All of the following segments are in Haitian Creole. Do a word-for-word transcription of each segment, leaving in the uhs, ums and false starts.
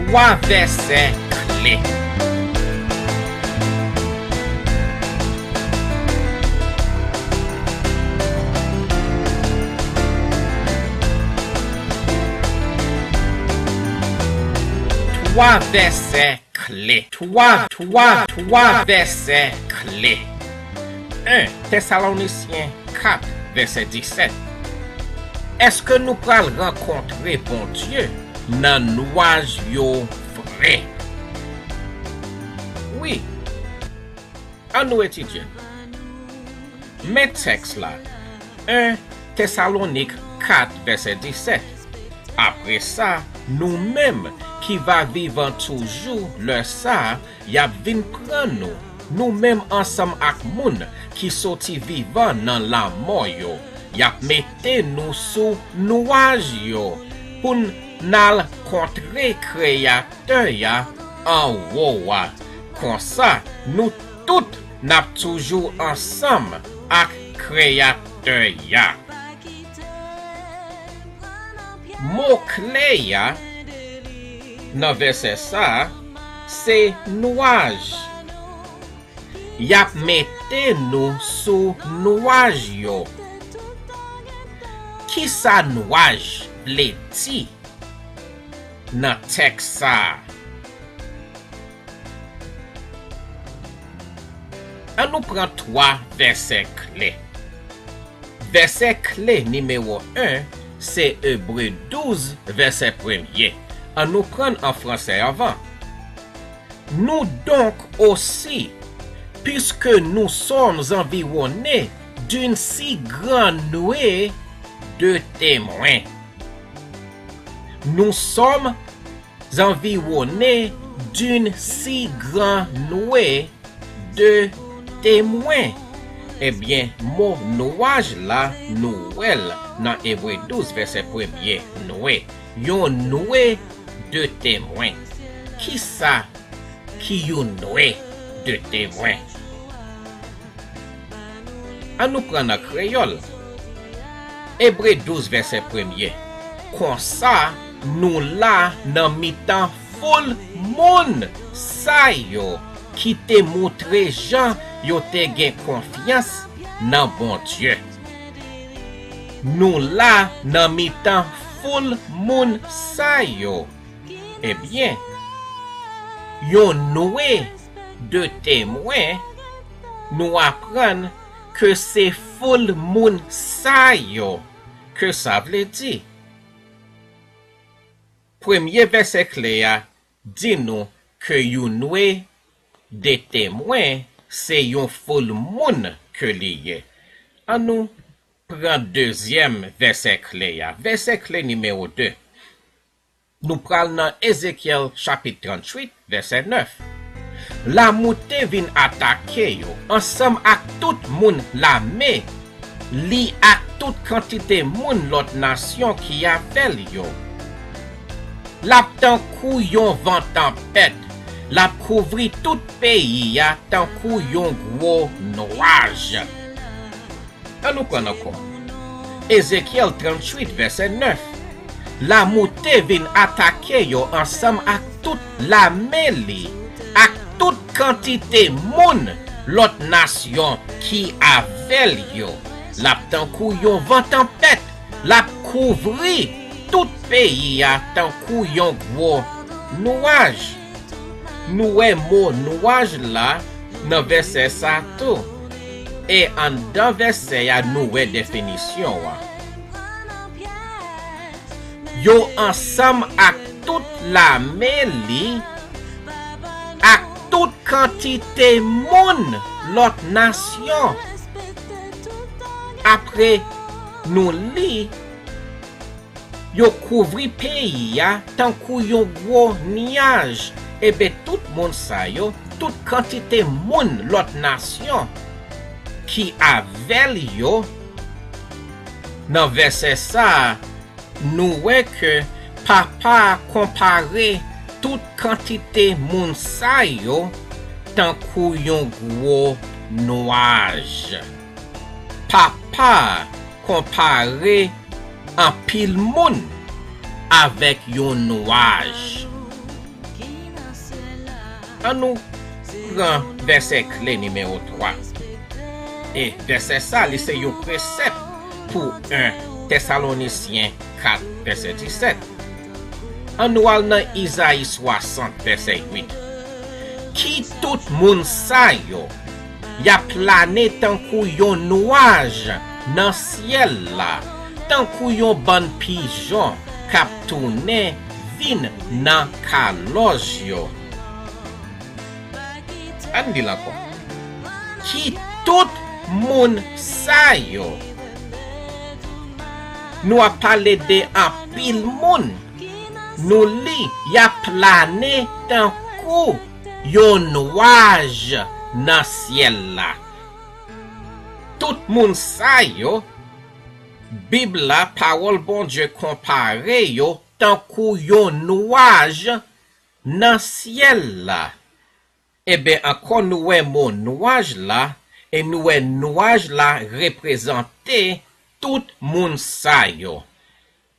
Twa vèsè kle. Twa vèsè kle. Twa, twa, twa vèsè kle. En Tesalonisyen kat, vèsè disèt. Èske nou pral rankontre Bondye nan nwaj yo vre? Wi. Ann nou etidye l. Men tèks la, en Tesalonik kat, vèsè disèt. Apre sa, nou menm ki va vivan toujou lè sa a, y ap vin pran nou, nou menm ansanm ak moun ki soti vivan nan lanmò yo. Y ap mete nou sou nwaj yo pou n al kontre Kreyatè a anwo a. Konsa, nou tout n ap toujou ansanm ak Kreyatè a. Mo kle a nan vèsè sa a se nwaj. Y ap mete nou sou nwaj yo. Kisa nwaj vle di nan tèks sa a? Ann nou pran twa vèsè kle. Vèsè kle nimewo en se Ebre douz, vèsè premye. Ann nou pran l an fransè anvan. Nous donc aussi, puisque nous sommes environnés d'une si grande nuée de témoins. Nous sommes environnés d'une si grande nuée de témoins. Ebyen, mo nwaj la, nou wè l nan Ebre douz, vèsè premye, nwe. Yon nwe de temwen. Kisa ki yon nwe de temwen? Ann nou pran nan kreyòl. Ebre douz, vèsè premye. Konsa, nou la nan mitan foul moun sa yo ki te montre jan yo te gen konfyans nan Bondye. Nou la nan mitan foul moun sa yo. Ebyen, yon nwe de temwen, nou aprann ke se foul moun sa yo. Ke sa vle di? Premye vèsè kle a di nou ke yon nwe de temwen se yon foul moun ke li ye. Ann nou pran dezyèm vèsè kle a. Vèsè kle nimewo de. Nou pral nan Ezekyèl chapit tranntuit, vèsè nèf. Lamoute vin atake yo ansanm ak tout moun lame li ak tout kantite moun lòt nasyon ki avè l yo. L ap tankou yon van tanpèt, l ap kouvri tout peyi a tankou yon gwo nwaj. Ann nou pran ankò. Ezekyèl tranntuit, vèsè nèf. Lamoute vin atake yo ansanm ak tout lame li, ak tout kantite moun lòt nasyon ki avè l yo. L ap tankou yon van tanpèt, l ap kouvri tout peyi a tankou yon gwo nwaj. Nou wè mo nwaj la nan vèsè sa tou. E anndan vèsè a, nou wè definisyon an. Yo ansanm ak tout lame li, ak tout kantite moun lòt nasyon. Apre nou li, yo kouvri peyi a tankou yon gwo nyaj. Ebyen, tout moun sa yo, tout kantite moun lòt nasyon ki avè l yo, nan vèsè sa a, nou wè ke Papa a konpare tout kantite moun sa yo tankou yon gwo nwaj. Papa a konpare anpil moun avèk yon nwaj. Ann nou pran vèsè kle nimewo twa. E vèsè sa, li se yon presèp pou en Tesalonisyen kat, vèsè disèt. Ann nou al nan Izayi swasant, vèsè uit. Ki tout moun sa yo, y ap plane tankou yon nwaj nan syèl la, tankou yon bann pijon k ap tounen vin nan kalòj yo. Ann li l ankò. Ki tout moun sa yo. Nou ap pale de anpil moun. Nou li, y ap plane tankou yon nwaj nan syèl la. Tout moun sa yo, Bib la, pawòl Bondye konpare yo tankou yon nwaj nan syèl la. Eben, ankò nou wè mo nwaj la, e nou wè nwaj la reprezante tout moun sa yo.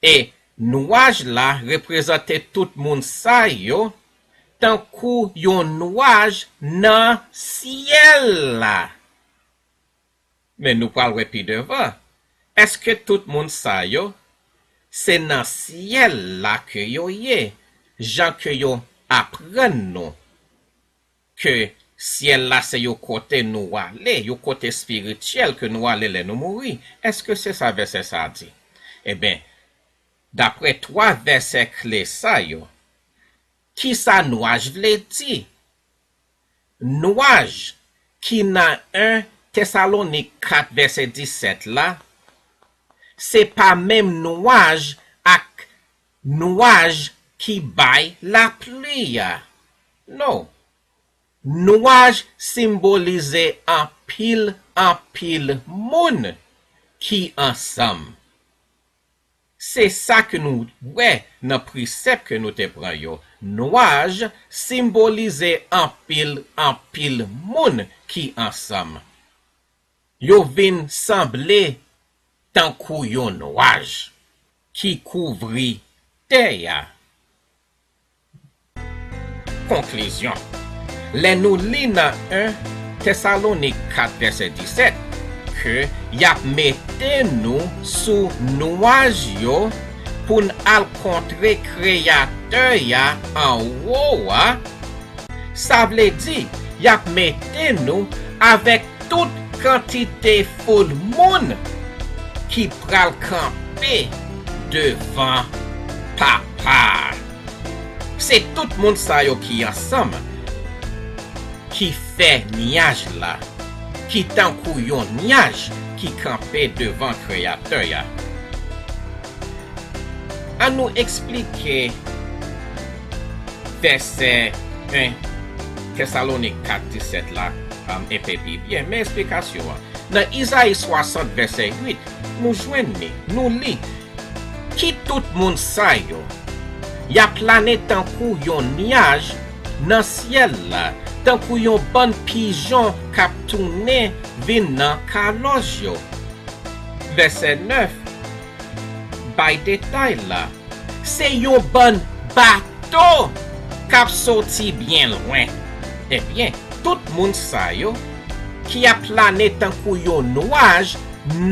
E nwaj la reprezante tout moun sa yo tankou yon nwaj nan syèl la. Men nou pral wè pi devan. Èske tout moun sa yo, se nan syèl la ke yo ye, jan ke yo aprann nou ke syèl la se yon kote nou ale, yon kote espirityèl ke nou ale lè nou mouri? Èske se sa vèsè sa a di? Eben, daprè twa vèsè kle sa yo, kisa nwaj vle di? Nwaj ki nan en Tesalonik kat vèsè disèt la, se pa menm nwaj ak nwaj ki bay lapli a. Non. Nwaj senbolize anpil, anpil moun ki ansanm. Se sa ke nou wè nan presèp ke nou te pran yo. Nwaj senbolize anpil, anpil moun ki ansanm. Yo vin sanble tankou yon nwaj ki kouvri tè a. Konklizyon. Lè nou li nan en Tesalonik kat vèsè disèt ke y ap mete nou sou nwaj yo pou n al kontre Kreyatè a anwo a, sa vle di y ap mete nou avèk tout kantite foul moun ki pral kanpe devan Papa a. Se tout moun sa yo ki ansanm, ki fè nyaj la, ki tankou yon nyaj ki kanpe devan Kreyatè a. Ann nou eksplike vèsè en Tesalonik kat disèt la, um, enpe pi byen. Men eksplikasyon an. Nan Izayi swasant vèsè uit, nou jwenn li, nou li, ki tout moun sa yo, y ap plane tankou yon nyaj nan syèl la, tankou yon bann pijon k ap tounen vin nan kalòj yo. Vèsè nèf bay detay la. Se yon bann bato k ap soti byen lwen. Ebyen, tout moun sa yo ki ap plane tankou yon nwaj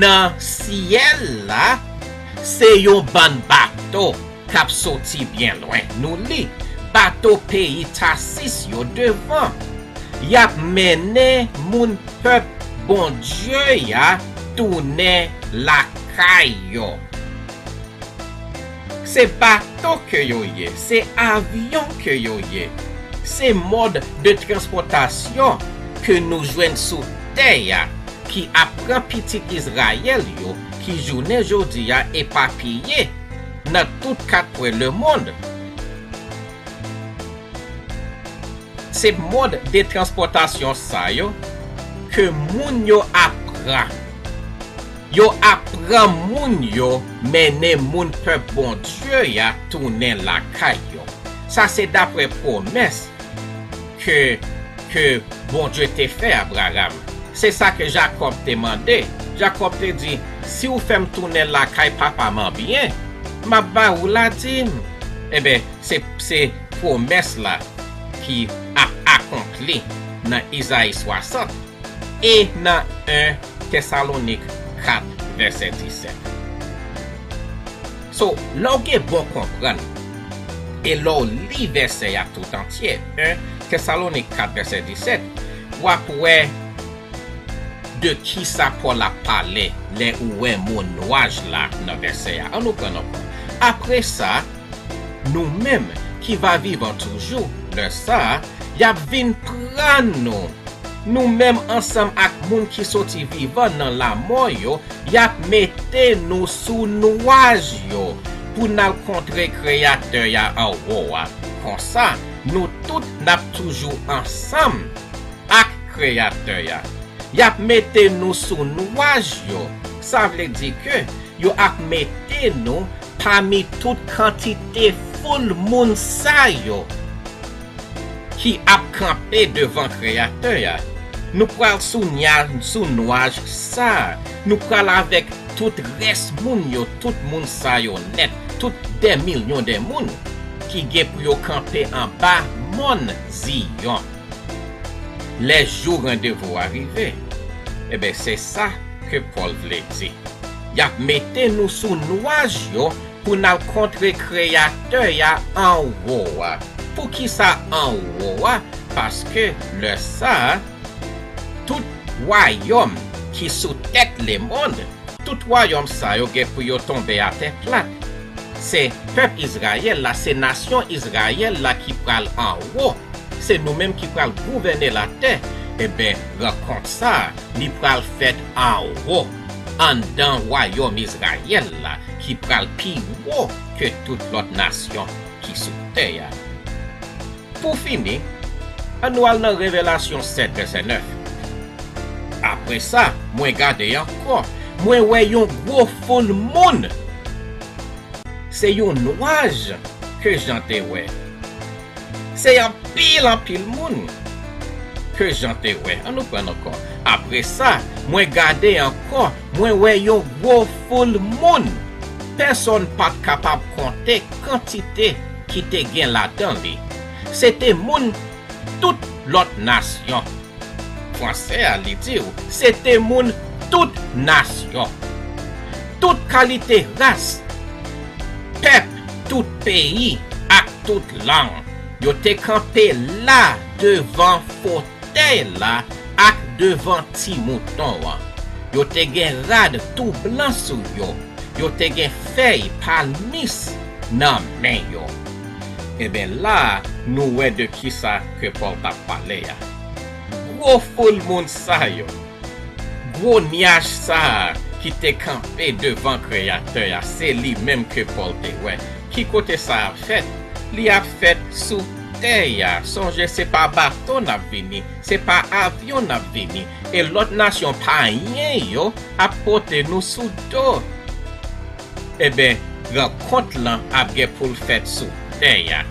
nan syèl la, se yon bann bato k ap soti byen lwen. Nou li, bato peyi Tasis yo devan. Y ap mennen moun pèp Bondye a tounen lakay yo. Se bato ke yo ye, se avyon ke yo ye, se mòd de transpòtasyon ke nou jwenn sou tè a ki ap pran pitit Izrayèl yo ki jounen jodi a epapiye nan tout kat kwen lemonn. Se mòd de transpòtasyon sa yo ke moun yo ap pran. Yo ap pran moun yo mennen moun pèp Bondye a tounen lakay yo. Sa se daprè pwomès ke, ke Bondye te fè Abraram. Se sa ke Jakòb te mande. Jakòb te di, "Si w fè m tounen lakay papa m an byen, m ap ba ou ladim." Eben, se, se pwomès la ki ap li nan Izayi swasant e nan en Tesalonik kat vèsè disèt. So, lè w gen bon konprann, e lè w li vèsè a tout antye, en Tesalonik kat vèsè disèt, w ap wè de kisa Pòl ap pale lè ou wè mo nwaj la nan vèsè a. Ann nou pran ankò. Apre sa, nou menm ki va vivan toujou, lè sa a, y ap vin pran nou. Nou menm ansanm ak moun ki soti vivan nan lamò yo, y ap mete nou sou nwaj yo pou n al kontre Kreyatè a anwo a. Konsa, nou tout n ap toujou ansanm ak Kreyatè a. Y ap mete nou sou nwaj yo. Sa vle di ke yo ap mete nou pami tout kantite foul moun sa yo ki ap kanpe devan Kreyatè a. Nou pral sou nya-, sou nwaj sa a. Nou pral avèk tout rès moun yo, tout moun sa yo nèt, tout dè milyon de moun ki gen pou yo kanpe anba mòn Ziyon. Lè jou randevou a rive. Ebyen, se sa ke Pòl vle di. Y ap mete nou sou nwaj yo pou n al kontre Kreyatè a anwo a. Poukisa anwo a? Paske lè sa a, tout wayòm ki sou tèt lemonn, tout wayòm sa yo gen pou yo tonbe atè plat. Se pèp Izrayèl la, se nasyon Izrayèl la ki pral anwo. Se nou menm ki pral gouvène latè. Ebyen, rankont sa a, li pral fèt anwo, anndan wayòm Izrayèl la, ki pral pi wo ke tout lòt nasyon ki sou tè a. Pou fini, ann nou al nan Revelasyon sèt, vèsè nèf. Apre sa, mwen gade ankò, mwen wè yon gwo foul moun. Se yon nwaj ke Jan te wè. Se anpil, anpil moun ke Jan te wè. Ann nou pran ankò. Apre sa, mwen gade ankò, mwen wè yon gwo foul moun. Pèsonn pa t kapab konte kantite ki te gen ladan li. Se te moun tout lòt nasyon. Fransè a, li di w, se te moun tout nasyon, tout kalite ras, pèp, tout peyi ak tout lang. Yo te kanpe la devan fotèy la ak devan Ti Mouton an. Yo te gen rad tou blan sou yo. Yo te gen fèy palmis nan men yo. Ebyen, la a, nou wè de kisa ke Pòl t ap pale a. Gwo foul moun sa yo, gwo nyaj sa a ki te kanpe devan Kreyatè a, se li menm ke Pòl te wè. Ki kote sa ap fèt? Li ap fèt sou tè a. Sonje, se pa bato n ap vini, se pa avyon n ap vini, e lòt nasyon payen yo ap pote nou sou do. Ebyen, rankont lan ap gen pou l fèt sou tè a.